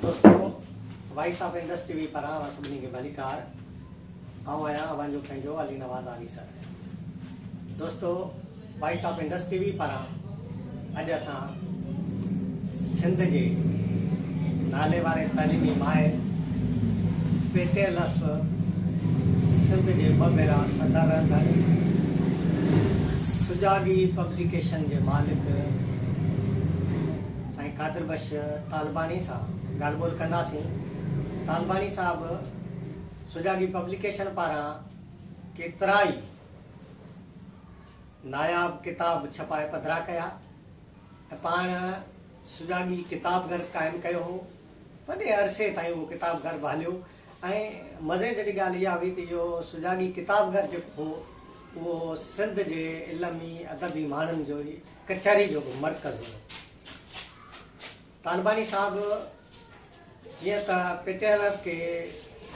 دوستو voice of Indus T V پاران اوهان سڀني کي ڀليڪار. آئون آهيان اوهان جو پنهنجو علي نواز آريسر. دوستو voice of Indus T V پاران اڄ اسان سنڌ جي نالي واري تعليمي ماهر P T L F Sindh جي ٻه ڀيرا صدر رهندڙ سجاڳي پبليڪيشن جي مالڪ سائين قادر بخش طالباڻي سان ڳالهه ٻولهه ڪنداسين. طالباڻي صاحب سجاڳي پبليڪيشن پاران ڪيترائي ناياب ڪتاب ڇپائي پڌرا ڪيا ۽ پاڻ سجاڳي ڪتاب گهر قائم ڪيو هو. وڏي عرصي تائين اهو ڪتاب گهر به هليو ۽ مزي جهڙي ڳالهه اها هئي ته اهو سجاڳي ڪتاب گهر جيڪو هو اهو سنڌ جي علمي ادبي ماڻهن جو ڪچهري جو به مرڪز هيو. طالباڻي صاحب جيئن ته پي ٽي ايل ايف کي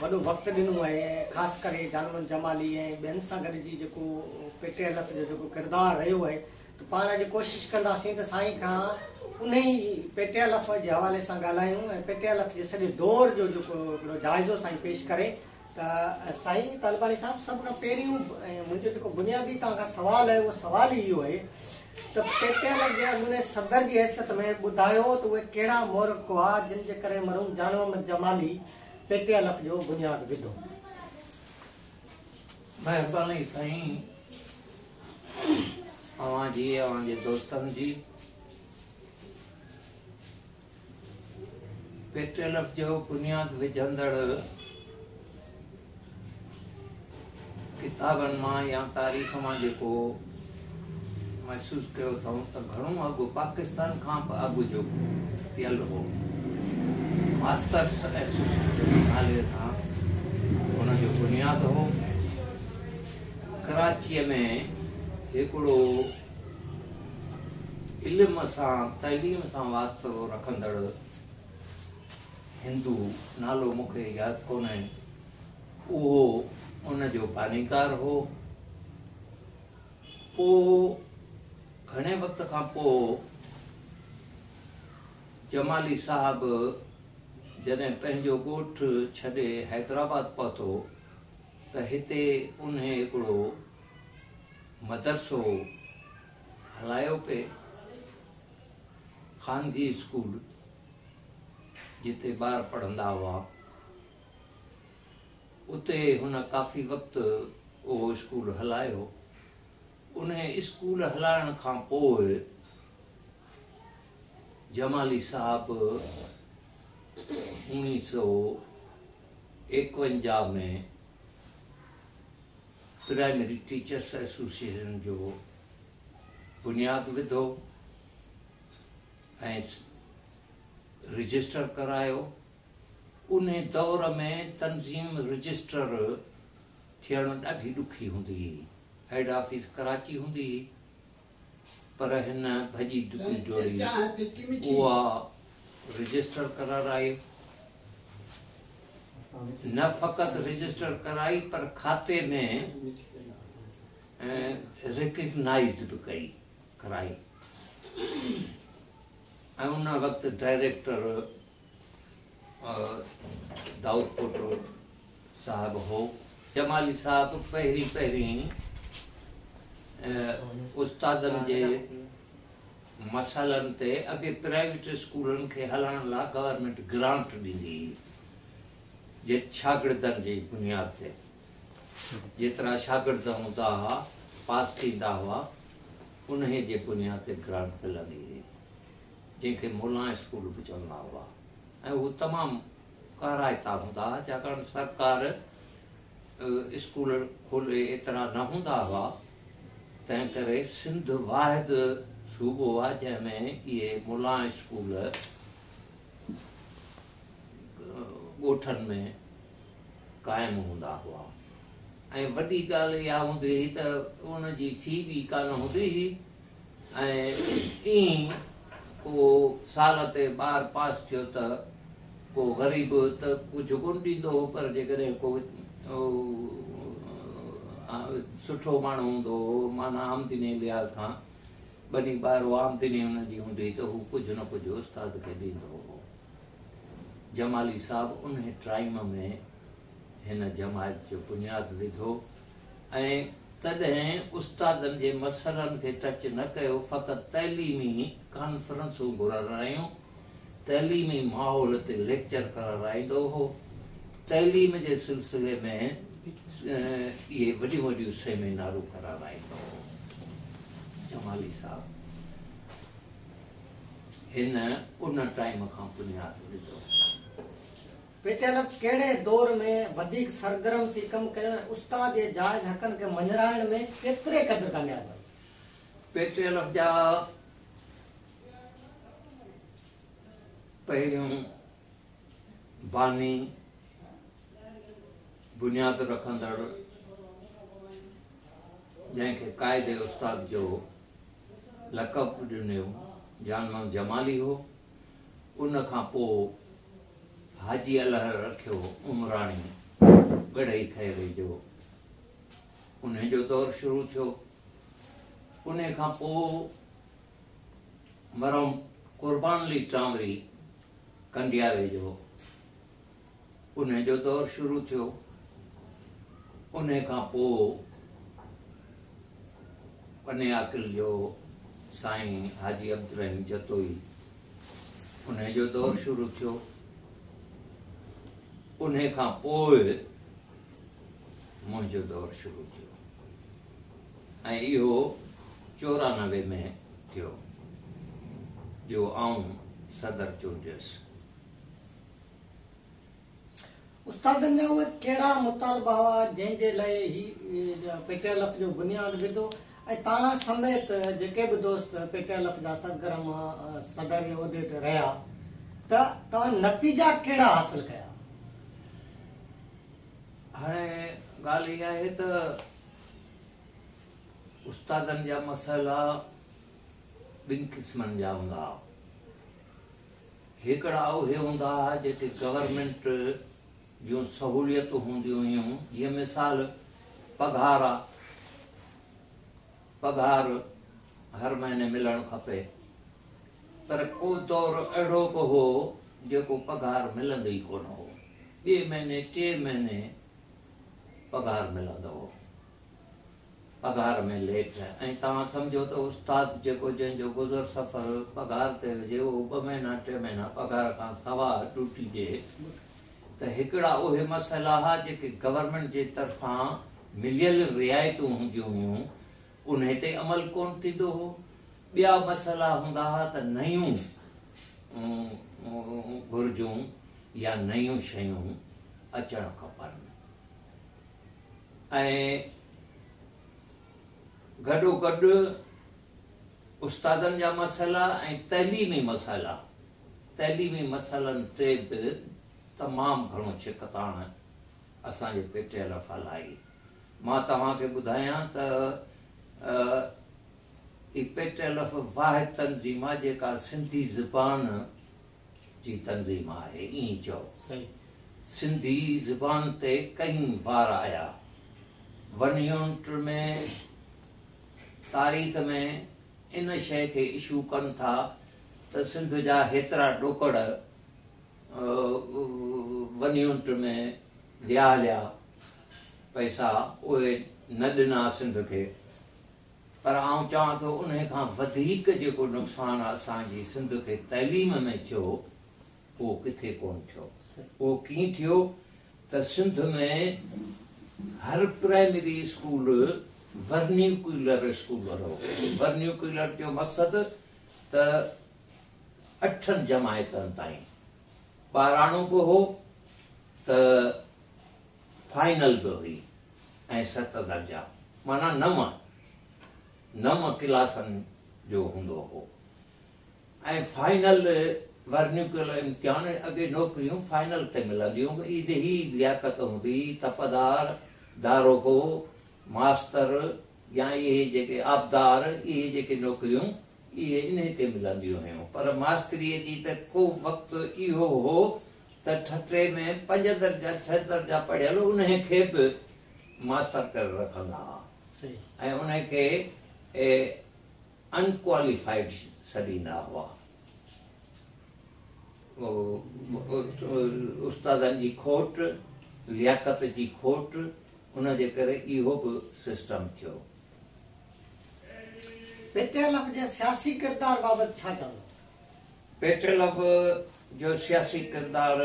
وڏو وقت ڏنو ۽ خاص ڪري جان محمد جمالي ۽ ٻين سان گڏجي جيڪو پي ٽي ايل ايف جو جيڪو ڪردار رهيو آهي ته پاڻ اڄ ڪوشش ڪنداسين ته سائين کان انهي پي ٽي ايل ايف جي حوالي سان ڳالهايون ۽ پي ٽي ايل ايف جي سڄي دور جو جيڪو هڪڙو جائزو سائين پيش ڪري ته سائين طالباڻي صاحب سڀ کان پهريون ۽ منهنجو جيڪو بنيادي توهان کان سوال آهي اهو سوال ئي اهو آهي ته پي ٽي ايل جي اڳوڻي صدر جي حيثيت ۾ ٻڌايو ته اهي ڪهڙا محرڪ هئا جن جي ڪري مرحوم Jan Muhammad Jamali P T L F جو بنياد وڌو. مهرباني سائين اوهان جي اوهان جي دوستن جي. پي ٽي ايل ايف جو بنياد وجهندڙ ڪتابن مان يا تاريخ مان جيڪو محسوس ڪيو اٿئون ته گهڻو اڳ پاڪستان کان به اڳ جو پيل هو. ماسترس ايسوسيئيشن جي نالي سان ان جو بنياد هو. ڪراچيء ۾ هڪڙو علم سان تعليم سان واسطو رکندڙ هندو، نالو مون کي ياد ڪونهي، اهو ان جو بانيڪار هو. پوء گهڻي وقت کان پوء جمالي صاحب جڏهن پنهنجو ڳوٺ ڇڏي حيدرآباد پهتو ته هتي انهي هڪڙو مدرسو هلايو پئي، خانگي اسڪول جتي ٻار پڙهندا هئا، اتي هن ڪافي وقت اهو اسڪول هلايو. انهي اسڪول هلائڻ کان پوء جمالي صاحب اوڻيهه سو ايڪونجاهه ۾ پرائمري ٽيچرس ايسوسيئيشن جو بنياد وڌو ۽ رجسٽر ڪرايو. انهي دور ۾ تنظيم رجسٽر ٿيڻ ڏاڍي ڏکي هوندي هئي. هيڊ آفيس ڪراچي هوندي هئي پر هن ڀڄي ڊڪي ڊوڙي اها رجسٽر ڪرارائي. نه فقط رجسٽر ڪرائي پر کاتي ۾ ريڪگنائيزڊ به ڪئي ڪرائي ۽ ان وقت ڊائريڪٽر دائود پوٽو صاحب هو. جمالي صاحب پهرين پهرين استادن جي مسئلن تي اڳي پرائيويٽ اسڪولن کي هلائڻ لاء گورنمينٽ گرانٽ ڏيندي هئي جي شاگردن جي بنياد تي جيترا شاگرد هوندا هئا پاس ٿيندا هئا انهي جي بنياد تي گرانٽ ملندي هئي جنهن کي ملان اسڪول به چوندا هئا ۽ هو تمام ڪارائتا هوندا هئا ڇاڪاڻ سرڪار اسڪول کولي ايترا نه هوندا هئا تنهن ڪري سنڌ واحد صوبو آهي جنهن ۾ اهي ملان اسڪول ڳوٺن ۾ قائم هوندا هئا ۽ وڏي ڳالهه اها هوندي هئي ته ان جي في به ڪانه هوندي هئي ۽ ائين ڪو سال تي ٻار پاس ٿيو ته ڪو غريب ته ڪجهه ڪونه ڏيندو هو پر جيڪڏهن ڪو سٺو ماڻهو هوندو هو معنيٰ آمدني لحاظ کان ٻني ٻارو آمدني هن جي هوندي هئي ته هو ڪجهه نه ڪجهه استاد کي ڏيندو هو. جمالي صاحب انهي ٽائيم ۾ هن جماعت جو بنياد وڌو ۽ تڏهن استادن جي مسئلن کي ٽچ نه ڪيو، فقط تعليمي ڪانفرنسون گهرارايون، تعليمي ماحول تي ليڪچر ڪرارائيندو هو، تعليم جي سلسلي ۾ اهي وڏيون وڏيون سيمينارون ڪرارائيندو هو. جمالي صاحب هن ان ٽائيم کان بنياد وڌو. پي ٽي ايل ايف ڪهڙي دور ۾ وڌيڪ سرگرم ٿي ڪم ڪيو ۽ استاد جي جائز حقن کي مڃرائڻ ۾ ڪيتري قدر ڪامياب وئي؟ پي ٽي ايل ايف جا پهريون باني، بنياد رکندڙ، جنهن کي قائد استاد جو لقب به ڏنو، جان محمد جمالي هو. ان کان پوء حاجي الهه رکيو عمراڻي ڳڙهي خيري جو انهي جو دور شروع ٿيو. انهي کان پوء مرحوم قربان علي ٽانوري ڪنڊياري جو انهي جو دور شروع ٿيو. انهي کان پوء پني عاقل جو سائين حاجي عبدالرحيم جتوئي انهي جو دور شروع ٿيو. انهي کان پوء منهنجو دور شروع ٿيو ۽ اهو 94 ۾ ٿيو جو آئون صدر چونڊيس. استادن جا اهي ڪهڙا مطالبا هئا جنهن جي لاء هي پي ٽي ايل ايف جو بنياد وڌو ۽ توهان سميت جيڪي به دوست پي ٽي ايل ايف جا سرگرم صدر جي عهدي تي رهيا ته توهان نتيجا ڪهڙا حاصل ڪيا؟ هاڻي ڳالهه اها آهي ته استادن جا مسئلا ٻن قسمن جا هوندا هئا. هڪڙا اهي هوندا ها جيڪي گورنمينٽ جون سهوليتون هونديون هيون جيئن مثال پگهار آ پگهار هر مهيني ملڻ کپي پر ڪو دور اهڙو به هو جيڪو پگهار ملندو ئي ڪونه هو ٻئي مهيني ٽئين مهيني پگهار ملندو هو. پگهار ۾ ليٽ ۽ توهان سمجهو ته استاد جيڪو جنهن جو گذر سفر پگهار تي هجي اهو ٻه مهينا ٽي مهينا پگهار کان سوا ڊيوٽي ڏئي ته هڪڙا اهي مسئلا ها جيڪي گورنمينٽ جي طرفان مليل رعايتون هونديون هيون انهي تي عمل ڪونه ٿيندو هو ٻيا مسئلا هوندا ها ته نيون گهرجون يا نيون شيون اچڻ کپن. ۽ گڏوگڏ استادن جا مسئلا ۽ تعليمي مسئلا، تعليمي مسئلن تي به تمام گهڻو ڇڪتاڻ اسان جي پي ٽي ايل ايف هلائي. مان توهان کي ٻڌايان ته هي پي ٽي ايل ايف واحد تنظيم آهي جيڪا سنڌي زبان جي تنظيم آهي ائين چئو. سنڌي زبان تي ڪئين وار آيا. ون يونٽ ۾ تاريخ ۾ ان شيء کي اشو ڪن ٿا ته سنڌ جا هيترا ڏوڪڙ ون يونٽ ۾ ويا هليا پئسا اهي نه ڏنا سنڌ کي. پر آئون چوان ٿو انهي کان وڌيڪ جيڪو نقصان اسان جي سنڌ کي تعليم ۾ ٿيو اهو ڪٿي ڪونه ٿيو. اهو ڪيئن ٿيو ته سنڌ ۾ هر پرائمري اسڪول ورنيوڪيولر اسڪول هو. ورنيوڪيولر جو مقصد ته اٺن جماعتن تائين ٻاراڻو به هو ته فائنل به هئي ۽ ست درجا معنيٰ نو نو ڪلاسن جو هوندو هو ۽ فائنل ورنيوڪيولر امتحان اڳي نوڪريون فائنل تي ملنديون هيون هي لياقت هوندي هئي تپدار داروغو ماستر يا اهي جيڪي آبدار اهي جيڪي نوڪريون اهي انهي تي ملنديون هيون پر ماستريء جي ته ڪو وقت اهو هو ته ٺٽي ۾ پنج درجا ڇهه درجا پڙهيل انهي کي به ماستر ڪري رکندا ها ۽ انهي کي انڪواليفائيڊ سڏيندا هئا. استادن جي کوٽ، لياقت جي کوٽ، ان جي ڪري اهو به سسٽم ٿيو. پي ٽي ايل ايف جي سياسي ڪردار بابت ڇا چوندو؟ پي ٽي ايل ايف جو سياسي ڪردار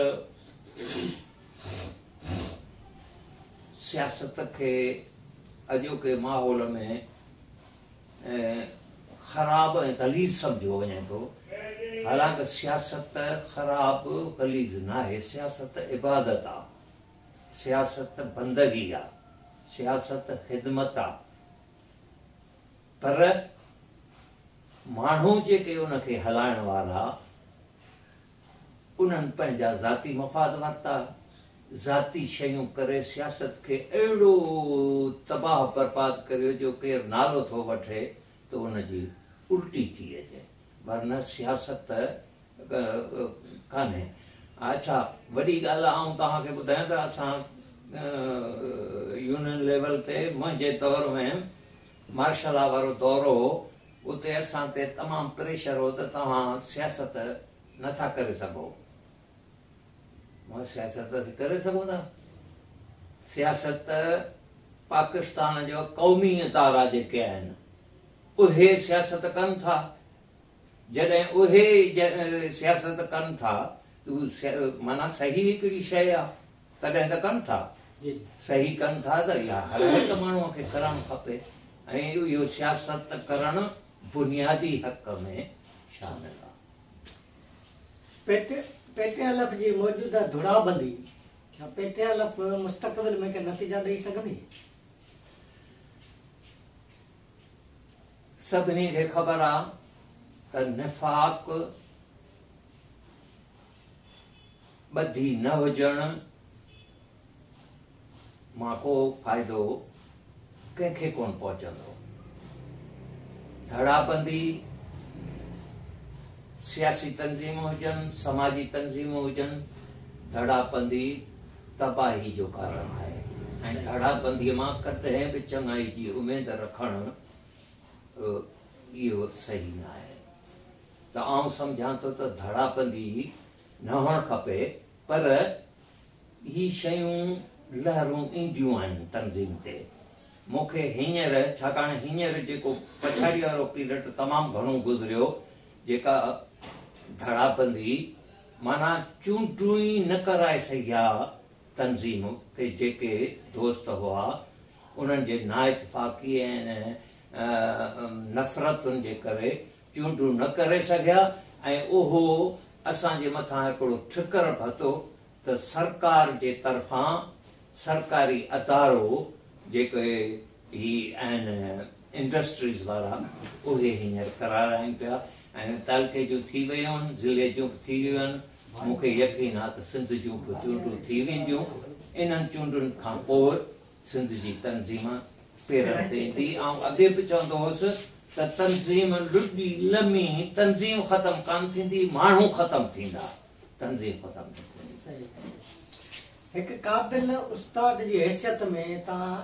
سياست کي اڄوڪي ماحول ۾ خراب ۽ غليظ سمجهيو وڃي ٿو، حالانڪه سياست خراب غليظ ناهي، سياست عبادت آ، سياست بندگي آ، سياست خدمت آ، پر ماڻهو جيڪي ان کي هلائڻ وارا انهن پنهنجا ذاتي مفاد ورتا، ذاتي شيون ڪري سياست کي اهڙو تباهه برباد ڪريو جو ڪير نالو ٿو وٺي ته ان جي الٽي ٿي اچي ورنه سياست ڪانهي. اڇا وڏي ڳالهه آئون توهان کي ٻڌايان ته اسان يونين ليول تي منهنجي دور ۾ مارشل لا وارو دور هو اتي اسان تي تمام پريشر هو ته توهان سياست نه ٿا ڪري سگهو. مان سياست اسين ڪري سگهون ٿا. سياست پاڪستان جو قومي ادارا جيڪي آهن اهي سياست ڪن ٿا. جڏهن اهي سياست ڪن ٿا ته معنيٰ صحيح هڪڙي شيء آهي تڏهن ته ڪن ٿا. صحيح ڪن ٿا ته اها هر هڪ ماڻهوء کي ڪرڻ کپي ۽ اهو سياست ڪرڻ بنيادي حق ۾ شامل آهي. پي ٽي ايل ايف جي موجوده ڌڙابندي ڇا پي ٽي ايل ايف مستقبل ۾ ڪي نتيجا ڏئي سگهندي؟ سڀني کي خبر آ ته نفاق، ٻڌي نه هجڻ مان ڪو فائدو ڪنهن کي ڪونه پهچندو. ڌڙابندي، سياسي تنظيمون هجن، سماجي تنظيمون هجن، ڌڙابندي تباهي جو ڪارڻ آهي ۽ ڌڙابندي مان ڪڏهن به چڱائي جي اميد رکڻ اهو صحيح نه آهي ته آئون سمجهان ٿو ته ڌڙابندي نه هئڻ کپي پر هي شيون لهرون اينديون آهن تنظيم تي. مون کي هينئر ڇاڪاڻ هينئر جيڪو پڇاڙي وارو پيرڊ تمام گهڻو گذريو جيڪا ڌڙابندي معنيٰ چونڊون ئي نه ڪرائي سگهيا تنظيم تي جيڪي دوست هئا انهن جي نااتفاقي ۽ نفرتن جي ڪري چونڊون نه ڪري سگهيا ۽ اهو اسان جي مٿان هڪڙو ٺڪر پهتو ته سرڪار جي طرفان سرڪاري ادارو جيڪي هي آهن انڊسٽريز وارا اهي هينئر ڪرارائين پيا ۽ تعلقي جون ٿي ويون آهن ضلعي جون به ٿي ويون آهن مون کي يقين آهي ته سنڌ جون به چونڊون ٿي وينديون انهن چونڊن کان پوء سنڌ جي تنظيم پيرن تي ايندي. آئون اڳي به چوندو هوس ته تنظيم لڏي لمي تنظيم ختم ڪانه ٿيندي، ماڻهو ختم ٿيندا، تنظيم ختم نه ٿيندي. هڪ قابل استاد جي حيثيت ۾ توهان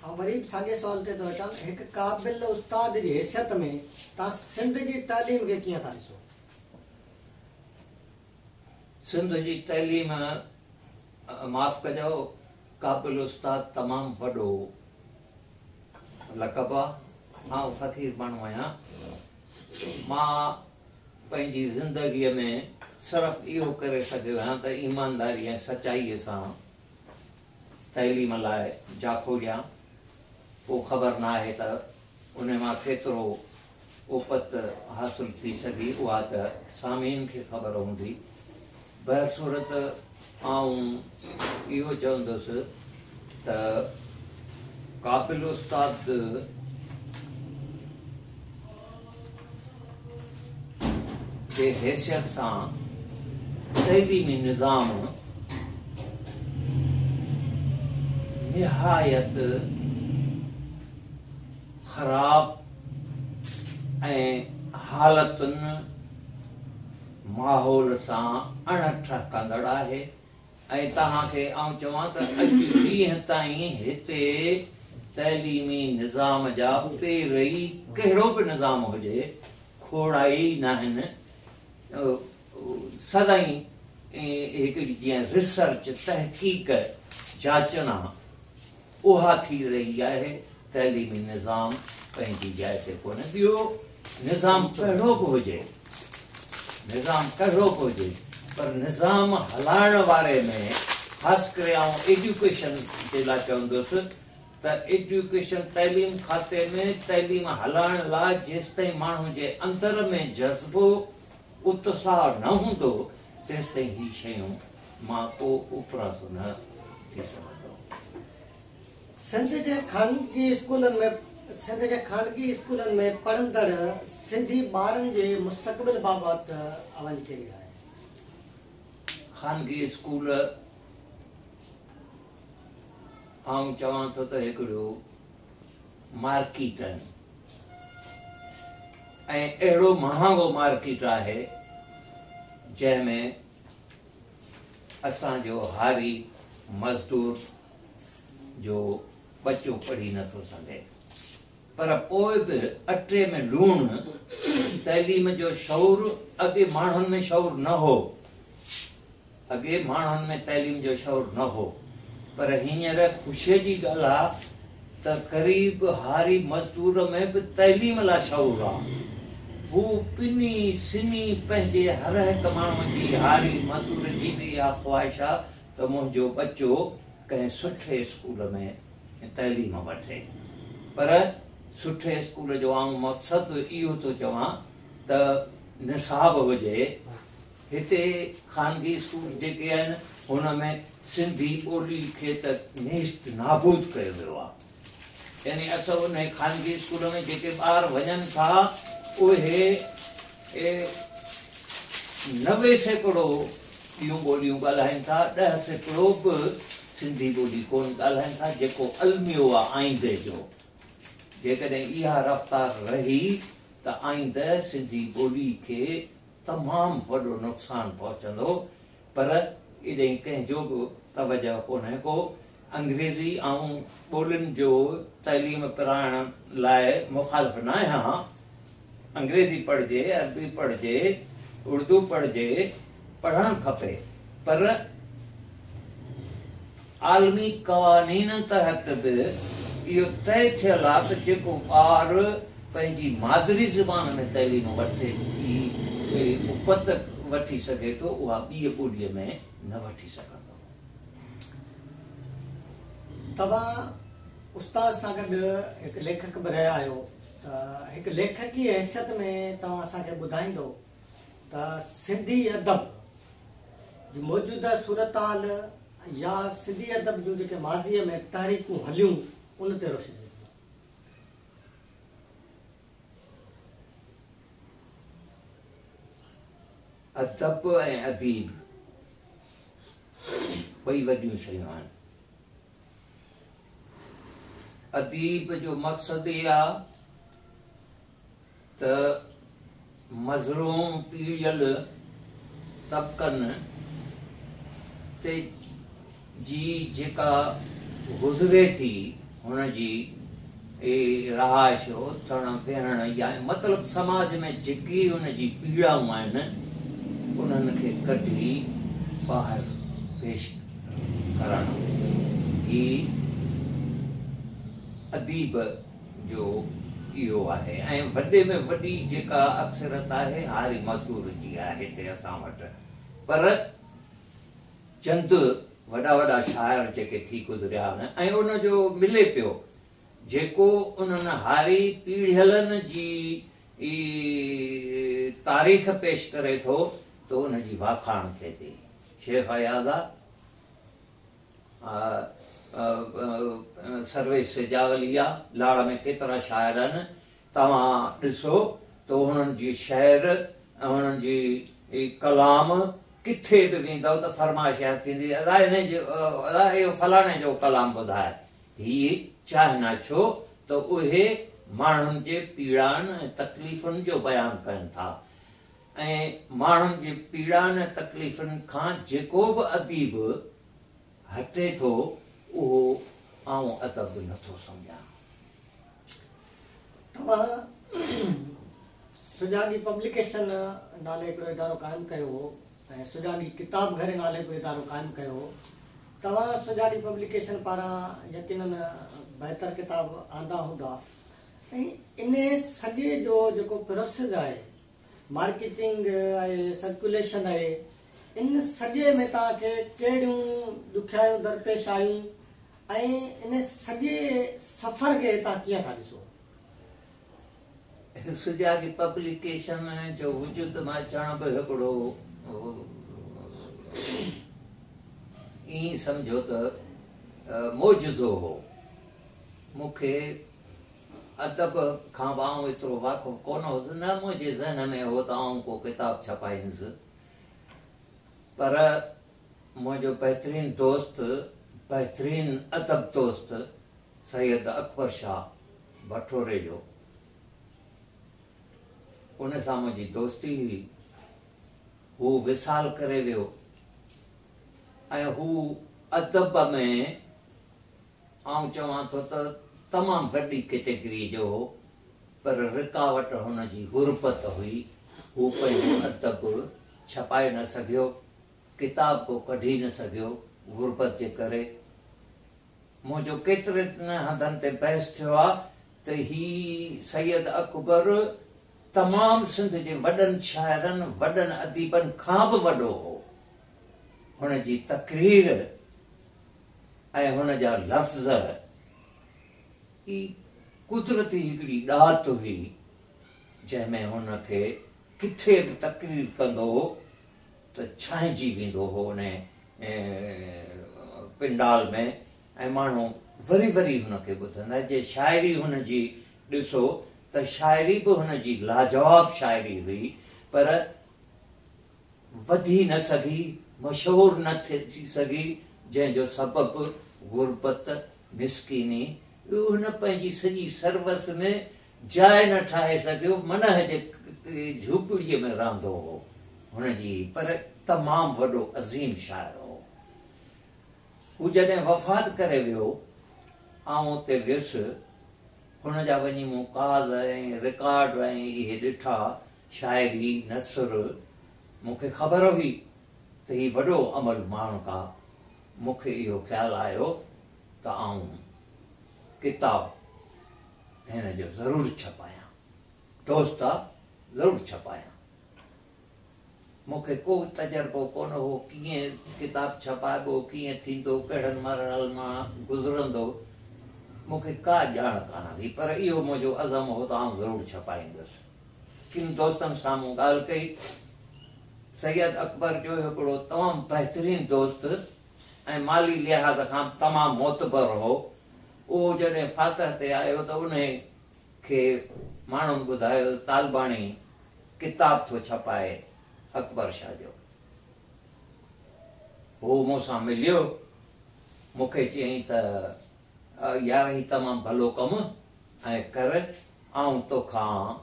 آئون وري به ساڳئي سوال تي ٿو اچان ته هڪ قابل استاد جي حيثيت ۾ توهان سنڌ جي تعليم کي ڪيئن ٿا ڏسو؟ سنڌ جي تعليم معاف ڪجو قابل استاد تمام وڏو لقب آ آئون فقير ماڻهو آهيان مان پنهنجي زندگي ۾ صرف اهو ڪري سگهيو آهيان ته ايمانداري ۽ سچائي سان تعليم لاء جاکوڙيان، پوء خبر ناهي ته ان مان ڪيترو اپت حاصل ٿي سگهي، اها ته سامعين کي خبر هوندي. بهرصورت آئون اهو چوندس ته قابل استاد جي حيثيت سان تعليمي نظام نهايت خراب ۽ حالتن ماحول سان اڻ ٺهڪندڙ آهي ۽ توهان کي آئون چوان ته اڄ ڏينهن تائين هتي تعليمي نظام جا پير ئي ڪهڙو به نظام هجي کوڙا ئي ناهن سدائين هڪڙي جيئن ريسرچ، تحقيق، جاچنا اها ٿي رهي آهي، تعليمي نظام پنهنجي جاء تي ڪونهي. ٻيو نظام ڪهڙو به هجي، نظام ڪهڙو به هجي پر نظام هلائڻ واري ۾ خاص ڪري آئون ايجوڪيشن جي لاء چوندس ته ايجوڪيشن تعليم کاتي ۾ تعليم هلائڻ لاء جيستائين ماڻهو جي اندر ۾ جذبو اتساهه نه هوندو تيستائين هي شيون مان ڪو اپراسو نه ٿي سگهندو. سنڌ جي خانگي اسڪولن ۾ سنڌ جي خانگي اسڪولن ۾ پڙهندڙ سنڌي ٻارن جي مستقبل بابت اوهان جي ڪهڙي راء آهي؟ خانگي اسڪول آئون چوان ٿو ته هڪڙو مارڪيٽ آهن ۽ اهڙو مهانگو مارڪيٽ آهي جنهن ۾ اسان جو هاري مزدور جو ٻچو پڙهي نٿو سگهي پر پوء به اٽي ۾ لوڻ تعليم جو شعور اڳي ماڻهن ۾ شعور نه هو اڳي ماڻهن ۾ تعليم جو شعور نه هو پر هينئر خوشيء جي ڳالهه آ ته غريب هاري مزدور ۾ به تعليم لا شعور آ. هو پني سني پنهنجي هر هڪ ماڻهو جي هاري مزدور جي به اها خواهش آ ته منهنجو ٻچو ڪنهن سٺي اسڪول ۾ تعليم وٺي پر سٺي اسڪول جو آئون مقصد اهو ٿو چوان ته نصاب هجي هتي خانگي اسڪول جيڪي آهن هن ۾ سنڌي ٻولي کي ته نيست نابود ڪيو ويو آهي يعني اسان انهي خانگي اسڪول ۾ جيڪي ٻار وڃن ٿا اهي 90% ٻيون ٻوليون ڳالهائين ٿا 10% به سنڌي ٻولي ڪون ڳالهائين ٿا جيڪو الميو آهي آئيندي جو جيڪڏهن اها رفتار رهي ته آئينده سنڌي ٻولي کي تمام وڏو نقصان پهچندو پر ايڏانهن ڪنهن جو به توجه ڪونهي ڪو انگريزي آئون ٻولين جو تعليم پرائڻ لاء مخالف ناهيان انگريزي پڙهجي عربي پڙهجي اردو پڙهجي پڙهڻ کپي پر عالمي قوانين تحت به اهو طئي ٿيل آهي ته جيڪو ٻار پنهنجي مادري زبان ۾ تعليم وٺي اپت وٺي سگهي ٿو اها ٻيء ٻوليء ۾ نه وٺي سگهندو. توهان استاد سان گڏ هڪ ليکڪ به رهيا آهيو ته هڪ ليکڪي حيثيت ۾ توهان اسان کي ٻڌائيندو ته سنڌي ادب جي موجوده صورتحال يا سنڌي ادب جون جيڪي ماضيء ۾ تحريڪون هليون ان تي روشني وجهندا. ادب ۽ اديب ٻئي وڏيون شيون آهن. اديب جو مقصد اهي آهي ته مظلوم پيڙيل طبقن تي جي جيڪا گذري ٿي هن جي رهائش، اٿڻ ويهڻ يا مطلب سماج ۾ جيڪي هن جي پيڙائون آهن انهن کي ڪڍي ٻاهر پيش ڪرڻ هي اديب جو اهو آهي ۽ وڏي ۾ وڏي جيڪا اڪثريت آهي هاري مزدور جي آهي هتي اسان وٽ پر چند وڏا وڏا شاعر جيڪي ٿي گذريا آهن ۽ ان جو ملي پيو جيڪو انهن هاري پيڙهيلن جي تاريخ پيش ڪري ٿو ته ان جي واکاڻ ٿئي ٿي شيخ اياز آ سرويچ سجاولي آ، لاڙ ۾ ڪيترا شاعر آهن، توهان ڏسو ته هنن جي شعر ۽ هنن جي ڪلام ڪٿي به ويندؤ ته فرمائش اها ٿيندي ادا انهي جو ادا اهو فلاڻي جو ڪلام ٻڌاء. هي چاهيندا ڇو ته اهي ماڻهن جي پيڙائن ۽ تڪليفن جو بيان ڪن ٿا ۽ ماڻهن جي پيڙائن ۽ تڪليفن کان جيڪو به اديب هٽي ٿو اهو آئون ادب نه ٿو سمجهان. توهان سجاڳي پبليڪيشن نالي هڪڙو ادارو قائم ڪيو هو ۽ سجاڳي ڪتاب گهر نالي به ادارو قائم ڪيو هو. توهان سجاڳي پبليڪيشن پاران يقينن بهتر ڪتاب آندا هوندا ۽ انهي سڄي جو جيڪو پروسيس آهي مارڪيٽنگ آهي سرڪيوليشن آهي ان سڄي ۾ توهان کي ڪهڙيون ڏکيائيون درپيش آيون ۽ ان سڄي سفر کي توهان ڪيئن ٿا ڏسو؟ سجاڳي پبليڪيشن جو وجود ۾ اچڻ به هڪڙو ائين سمجهو ته معجزو هو. مون کي ادب کان به آئون ايترو واقف ڪونه هوس، نه منهنجي ذهن ۾ هو ته آئون ڪو ڪتاب ڇپائيندس، پر منهنجو بهترين دوست، بهترين ادب دوست سيد اڪبر شاهه بٺوري جو، ان سان منهنجي دوستي هئي، هو وصال ڪري ويو ۽ هو ادب ۾ آئون چوان ٿو ته تمام وڏي ڪيٽيگريء جو هو، پر رڪاوٽ هن جي غربت هئي، هو پنهنجو ادب ڇپائي نه سگهيو، ڪتاب ڪو ڪڍي نه سگهيو غربت جي ڪري. منهنجو ڪيترن هنڌن تي بحث ٿيو آ ته هي سيد اڪبر تمام سنڌ جي وڏن شاعرن، وڏن اديبن کان به وڏو هو. هن جي تقرير ۽ هن جا لفظ ئي قدرتي هڪڙي ڏات هئي، جنهن ۾ هن کي ڪٿي به تقرير ڪندو هو ته ڇانئجي ويندو هو ان پنڊال ۾ ۽ ماڻهو وري وري هن کي ٻڌندا. جي شاعري هن جي ڏسو ته شاعري به هن جي لاجواب شاعري هئي، پر وڌي نه سگهي، مشهور نه ٿي سگهي، جنهن جو سبب غربت، مسڪيني، اهو هن پنهنجي سڄي سروس ۾ جاء نه ٺاهي سگهيو، منهه جي جهوپڙيء ۾ رهندو هو، هن جي پر تمام وڏو عظيم شاعر هو. هو جڏهن وفات ڪري ويو، آئون اتي ويس، هن جا وڃي مون ڪاغذ ۽ رڪارڊ ۽ اهي ڏٺا، شاعري، نثر، مون کي خبر هئي ته هي وڏو املهه ماڻڪ آ، مون کي اهو خيال آيو ته آئون ڪتاب هن جو ضرور ڇپايان، دوست آ ضرور ڇپايان. مون کي ڪو تجربو ڪونه هو، ڪيئن ڪتاب ڇپائبو، ڪيئن ٿيندو، ڪهڙن مرحلن مان گذرندو، مون کي ڪا ڄاڻ ڪانه هئي، پر اهو منهنجو عزم هو ته آئون ضرور ڇپائيندس. ڪن دوستن سان مون ڳالهه ڪئي. سيد اڪبر جو هڪڙو تمام بهترين دوست ۽ مالي لحاظ کان به تمام معتبر هو. اهو جڏهن فاتح تي آيو ته انهي کي ماڻهن ٻڌايو ته طالباڻي ڪتاب ٿو ڇپائي اڪبر شاهه جو. هو مون سان مليو، مون کي چيائين ته يار هي تمام ڀلو ڪم ۽ ڪر، آئون توکان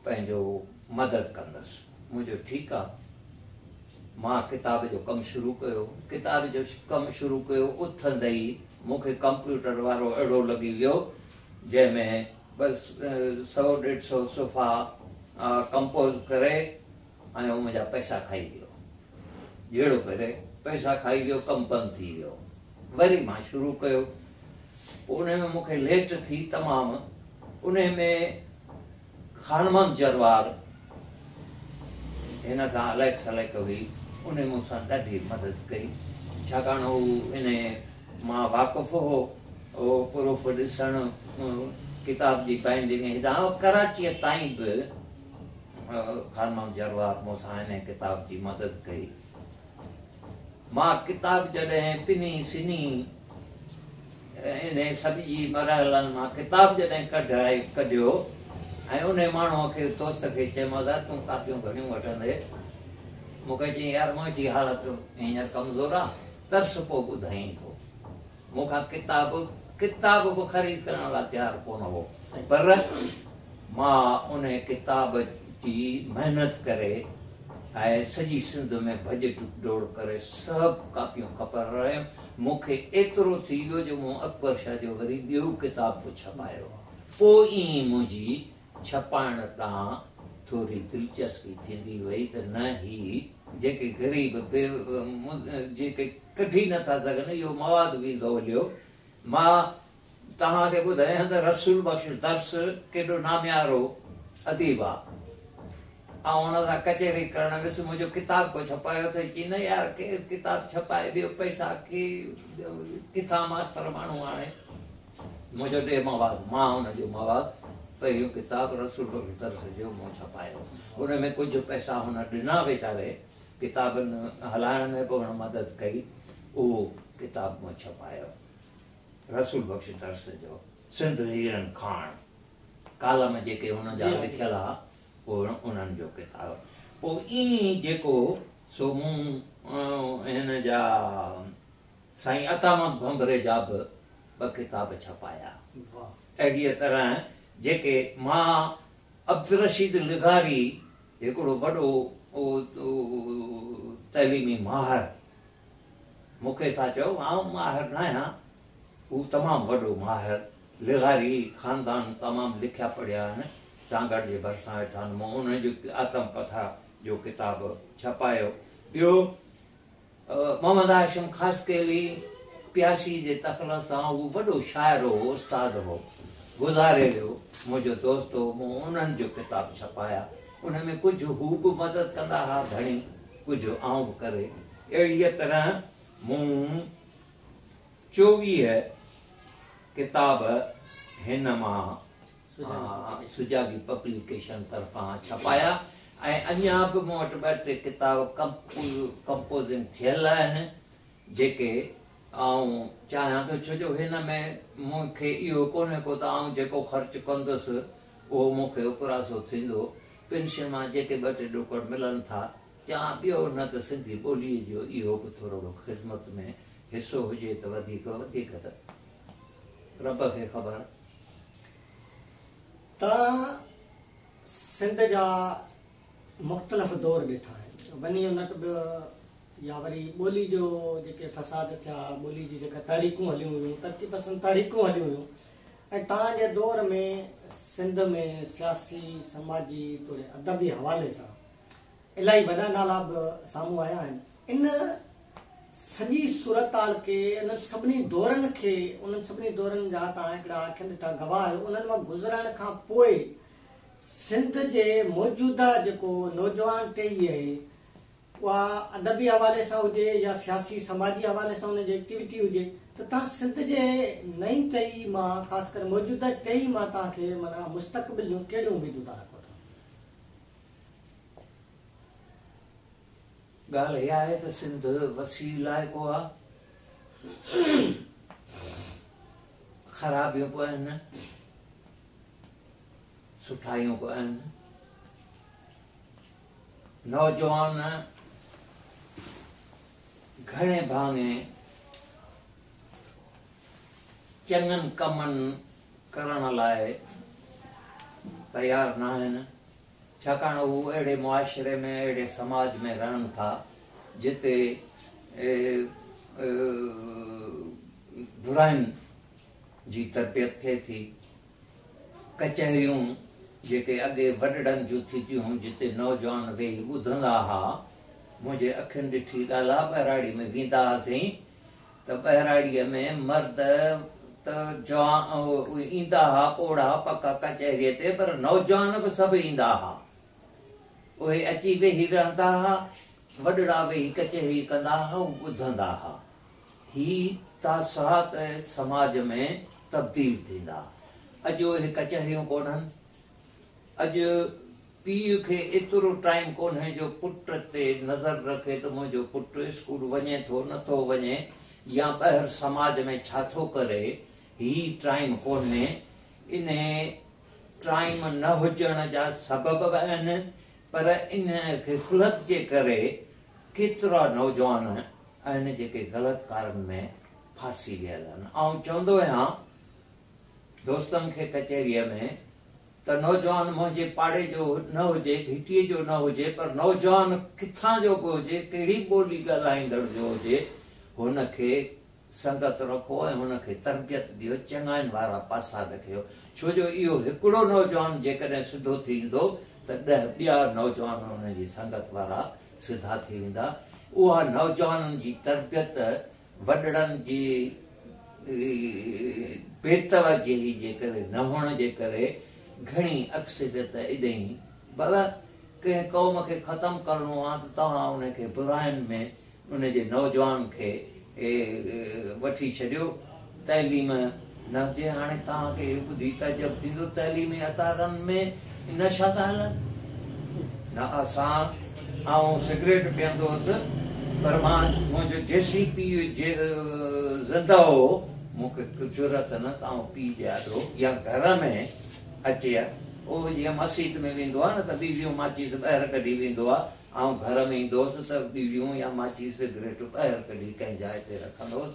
پنهنجو مدد ڪندس. مون چيو ٺيڪ آ. مان ڪتاب جو ڪم شروع ڪيو. ڪتاب جو ڪم شروع ڪيو اٿندي ئي مون کي ڪمپيوٽر وارو اهڙو لڳي ويو جنهن ۾ بس سئو ڏيڍ سئو صفحا ڪمپوز ڪري ۽ هو منهنجا پئسا کائي ويو. جهڙو ڪري پئسا کائي ويو ڪم بند ٿي ويو. وري مان شروع ڪيو. پوء انهي ۾ مون کي ليٽ ٿي تمام. انهي ۾ خان محمد جروار هن سان عليڪ سليڪ هئي. انهي مون سان ڏاڍي مدد ڪئي. ڇاڪاڻ هو انهي مان واقف هو. اهو پروف ڏسڻ، ڪتاب جي بائنڊنگ هيڏانهن ڪراچيء تائين به خان محمد جروار مون سان انهي ڪتاب جي مدد ڪئي. مان ڪتاب جڏهن پني سني انهي سڀ جي مرحلن مان ڪتاب جڏهن ڪڍائي ڪڍيو ۽ انهي ماڻهوء کي دوست کي چيم ادا تون ڪاپيون گهڻيون وٺندي؟ مون کي چيائين يار منهنجي حالت هينئر ڪمزور آ ترس پوء ٻڌايائين ٿو. مون کان ڪتاب ڪتاب به خريد ڪرڻ لاء تيار ڪونه هو پر مان انهي ڪتاب جي محنت ڪري ۽ سڄي سنڌ ۾ ڀڄ ڊوڙ ڪري سڀ ڪاپيون کپرايم. مون کي ايترو ٿي ويو جو مون اڪبر شاهه جو وري ٻيو ڪتاب به ڇپايو. پوء ائين منهنجي ڇپائڻ ڏانهن ٿوري دلچسپي ٿيندي وئي ته نه هي جيڪي غريب جيڪي ڪڍي نٿا سگهن اهو مواد ويندو هليو. مان توهان کي ٻڌايان ته رسول بخش درس ڪيڏو ناميارو اديب آ. آئون هن سان ڪچهري ڪرڻ ويس، منهنجو ڪتاب ڪو ڇپايو اٿئي؟ چي نه يار ڪير ڪتاب ڇپائي، ٻيو پئسا ڪٿان ماستر ماڻهو آڻي. منهنجو ڏي مواد، مان هن جو مواد پهريون ڪتاب رسول بخش درس جو مون ڇپايو. ان ۾ ڪجهه پئسا هن ڏنا ويچاري، ڪتابن هلائڻ ۾ به هن مدد ڪئي، اهو ڪتاب مون ڇپايو رسول بخش درس جو سنڌ هيرن کاڻ، ڪالم جيڪي هن جا لکيل ها اهو انهن جو ڪتاب. پوء ائين جيڪو سو مون هن جا سائين عطا محمد ڀنڀري جا به ٻه ڪتاب ڇپايا. اهڙيء طرح جيڪي مان عبدالرشيد لغاري هڪڙو وڏو تعليمي ماهر مون کي ٿا چئو، آئون ماهر ناهيان، هو تمام وڏو ماهر، لغاري خاندان تمام لکيا پڙهيا آهن، سانگهڙ جي ڀرسان ويٺا آهن، مون انهن جو آتم ڪٿا جو ڪتاب ڇپايو. ٻيو محمد هاشم خاصخيلي پياسي جي تخلص سان هو وڏو شاعر هو، استاد هو، گذاري ويو، منهنجو دوست هو، مون انهن جو ڪتاب ڇپايا، ان ۾ ڪجهه هو به مدد ڪندا ها گهڻي، ڪجهه آئون به ڪري. اهڙيء طرح مون 24 ڪتاب هن مان سجاڳي پبليڪيشن طرفان ڇپايا ۽ اڃا به مون وٽ ٻه ٽي ڪتاب ڪمپوزنگ ٿيل آهن جيڪي آئون چاهيان ٿو، ڇو جو هن ۾ مون کي اهو ڪونهي ڪو ته آئون جيڪو خرچ ڪندس اهو مون کي اپراسو ٿيندو. پينشن مان جيڪي ٻه ٽي ڏوڪڙ ملن ٿا، چان ٻيو نه ته سنڌي ٻوليء جو اهو به ٿورڙو خدمت ۾ حصو هجي ته وڌيڪ وڌيڪ ته رب کي خبر. توهان سنڌ جا مختلف دور ڏٺا آهن، ون يونٽ به يا وري ٻولي جو جيڪي فساد ٿيا، ٻولي جي جيڪا تحريڪون هليون هيون، ترقي پسند تحريڪون هليون هيون ۽ توهان جي دور ۾ سنڌ ۾ سياسي، سماجي توڙي ادبي حوالي سان الاهي وڏا نالا به سامهون آيا آهن. ان سڄي صورتحال کي، انهن سڀني دورن کي، انهن سڀني دورن جا توهان هڪڙا اکين ڏٺا گواهه آهيو، انهن مان گذرڻ کان پوء سنڌ جي موجوده جيڪو نوجوان ٽهي آهي، اها ادبي حوالي سان هجي يا سياسي سماجي حوالي سان ان جي ايڪٽيوٽي هجي ته توهان سنڌ جي نئين ٽهي مان خاص ڪري موجوده ٽهي مان توهان کي معنيٰ مستقبل جون ڪهڙيون اميدون ٿا رکو ٿا؟ ڳالهه اها آهي ته سنڌ وسيع علائقو آهي، خرابيون به آهن، سٺايون به آهن. نوجوان گهڻي ڀاڱي چڱن ڪمن ڪرڻ لاء تيار ناهن، ڇاڪاڻ هو اهڙي معاشري ۾ اهڙي سماج ۾ رهن ٿا جتي براين جي تربيت ٿئي ٿي. ڪچهريون جيڪي اڳي وڏڙن جون ٿينديون هيون جتي نوجوان ويهي ٻڌندا ها، منهنجي اکين ڏٺي ڳالهه آ، ٻهراڙي ۾ ويندا هئاسين ته ٻهراڙيء ۾ مرد ته جوان ايندا ها، پوڙها پڪا ڪچهريء تي، پر نوجوان به سڀ ايندا ها. اهي اچي ويهي رهندا ها، وڏڙا ويهي ڪچهري ڪندا ها، هو ٻڌندا ها. هي تاثرات سماج ۾ تبديل ٿيندا. اڄ اهي ڪچهريون ڪونهن. اڄ پيء کي ايترو ٽائيم ڪونهي جو پٽ تي نظر رکي ته منهنجو پٽ اسڪول وڃي ٿو نه ٿو وڃي يا ٻاهر سماج ۾ ڇا ٿو ڪري. هي ٽائيم ڪونهي. انهي ٽائيم نه هجڻ جا سبب به آهن پر ان غفلت جي ڪري ڪيترا نوجوان آهن جيڪي غلط ڪارن ۾ ڦاسي ويل آهن. آئون چوندو آهيان دوستن کي ڪچهريء ۾ ته نوجوان منهنجي پاڙي جو نه هجي، گهٽيء جو نه هجي، پر نوجوان ڪٿان جو به هجي، ڪهڙي به ٻولي ڳالهائيندڙ جو هجي، هن کي سنگت رکو ۽ هن کي تربيت ڏيو، چڱاين وارا پاسا ڏيکاريو، ڇو جو اهو هڪڙو نوجوان جيڪڏهن سڌو ٿيندو ته ڏهه ٻيا نوجوان ان جي سنگت وارا سڌا ٿي ويندا. اها نوجوانن جي تربيت وڏڙن جي بي توجهي جي ڪري نه هئڻ جي ڪري گهڻي اڪثريت ايڏهين بابا ڪنهن قوم کي ختم ڪرڻو آ ته توهان ان کي براين ۾ ان جي نوجوان کي وٺي ڇڏيو تعليم نه هجي هاڻي توهان کي اهو ٻڌي تعجب ٿيندو تعليمي ادارن ۾ نشا ٿا هلن نه اسان آئون سگريٽ پيئندو هوس پر مان منهنجو جيسين پيء زنده هو مون کي جرئت نه ته آئون پيء جي آڏو يا گهر ۾ اچي ها اهو جيئن مسيت ۾ ويندو آهي نه ته ٻيڙيون ماچيس ٻاهر ڪڍي ويندو آهي آئون گهر ۾ ايندو هوس ته ٻيڙيون يا ماچيس سگريٽ ٻاهر ڪڍي ڪنهن جاء تي رکندو هوس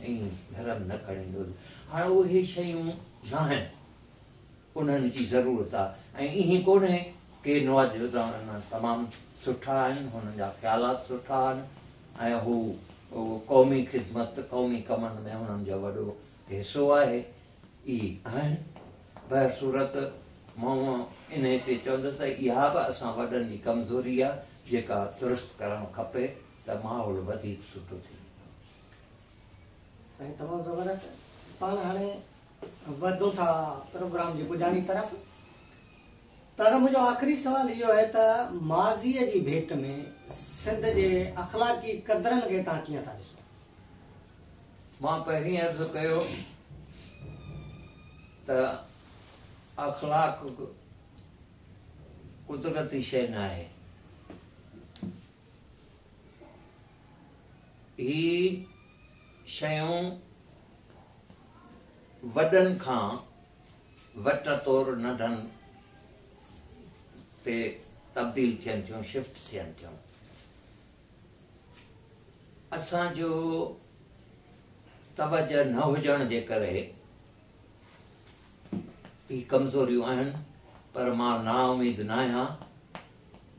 ۽ گهر ۾ نه کڻي ايندو هوس هاڻ اهي شيون ناهن انهن جي ضرورت آهي ۽ ائين ڪونهي ڪي نوجوان تمام سٺا آهن هنن جا خيالات سٺا آهن ۽ هو قومي خدمت قومي ڪمن ۾ هنن جو وڏو حصو آهي ئي آهن بهر صورت مان انهي تي چوندس ته اها به اسان وڏن جي ڪمزوري آهي جيڪا درست ڪرڻ کپي ته ماحول وڌيڪ سٺو ٿي ويندو. سائين تمام زبردست پاڻ هاڻي وڌون ٿا پروگرام جي پڄاڻي طرف دادا منهنجو آخري سوال اهو آهي ته ماضيء جي ڀيٽ ۾ سنڌ جي اخلاقي قدرن کي توهان ڪيئن ٿا ڏسو؟ مان پهرين عرض ڪيو ته اخلاق قدرتي شيء ناهي. هي شيون وڏن کان وٽ طور ننڍن تي تبديل ٿين ٿيون، شفٽ ٿين ٿيون. اسان جو توجه نه هجڻ جي ڪري هي ڪمزوريون آهن پر مان نااميد ناهيان.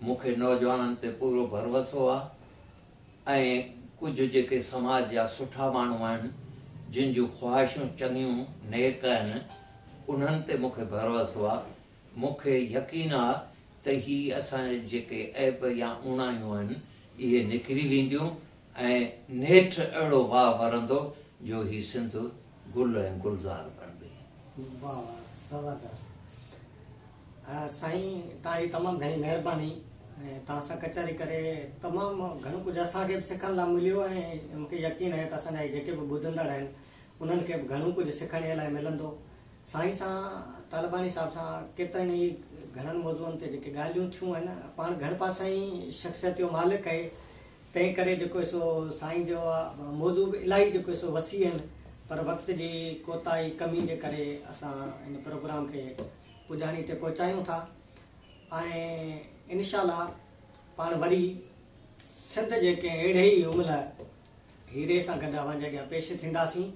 مون کي نوجوانن تي پورو ڀروسو آ ۽ ڪجهه جيڪي سماج جا سٺا ماڻهو آهن جن جون خواهشون چڱيون نيڪ آهن انهن تي مون کي ڀروسو آ. مون کي يقين آ ته هي اسان جا جيڪي عيب يا اوڻايون آهن اهي نڪري وينديون ۽ نيٺ اهڙو واء ورندو جو هي سنڌ گل ۽ گلزار بڻبي. واه واه زبردست سائين توهان جي تمام گهڻي مهرباني ۽ توهان سان ڪچهري ڪري تمام گهڻو ڪجهه اسان کي به سکڻ لاء مليو ۽ مون کي يقين آهي ته اسان جا هي جيڪي به ٻڌندڙ آهن انهن کي به گهڻو ڪجهه سکڻ لاء ملندو. سائين سان طالباڻي صاحب سان ڪيترن ئي گهڻن موضوعن تي جيڪي ڳالهيون ٿيون آهن پاڻ گهڻ پاسائين شخصيت جو مالڪ آهي تنهن ڪري جيڪو سو سائين جو موضوع به الاهي جيڪو سو وسيع آهن پر وقت جي ڪوتاهي ڪمي جي ڪري اسان ان پروگرام کي پڄاڻي تي پهچايون ٿا ۽ انشاء الله پاڻ وري سنڌ جي ڪنهن اهڙي ئي املهه هيري سان گڏ اوهان جي اڳيان پيش ٿينداسين.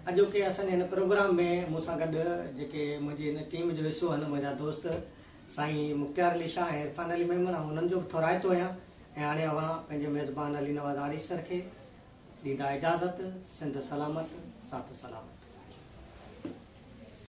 اڄوڪي اسان جي هن پروگرام ۾ مون سان گڏ جيڪي منهنجي هن ٽيم جو حصو آهن منهنجا دوست سائين مختيار علي شاهه ۽ عرفان علي ميمڻ آئون انهن جو به ٿورائتو آهيان ۽ هاڻي اوهان پنهنجي ميزبان علي نواز آريسر کي ڏيندا اجازت سنڌ سلامت ساٿ سلامت.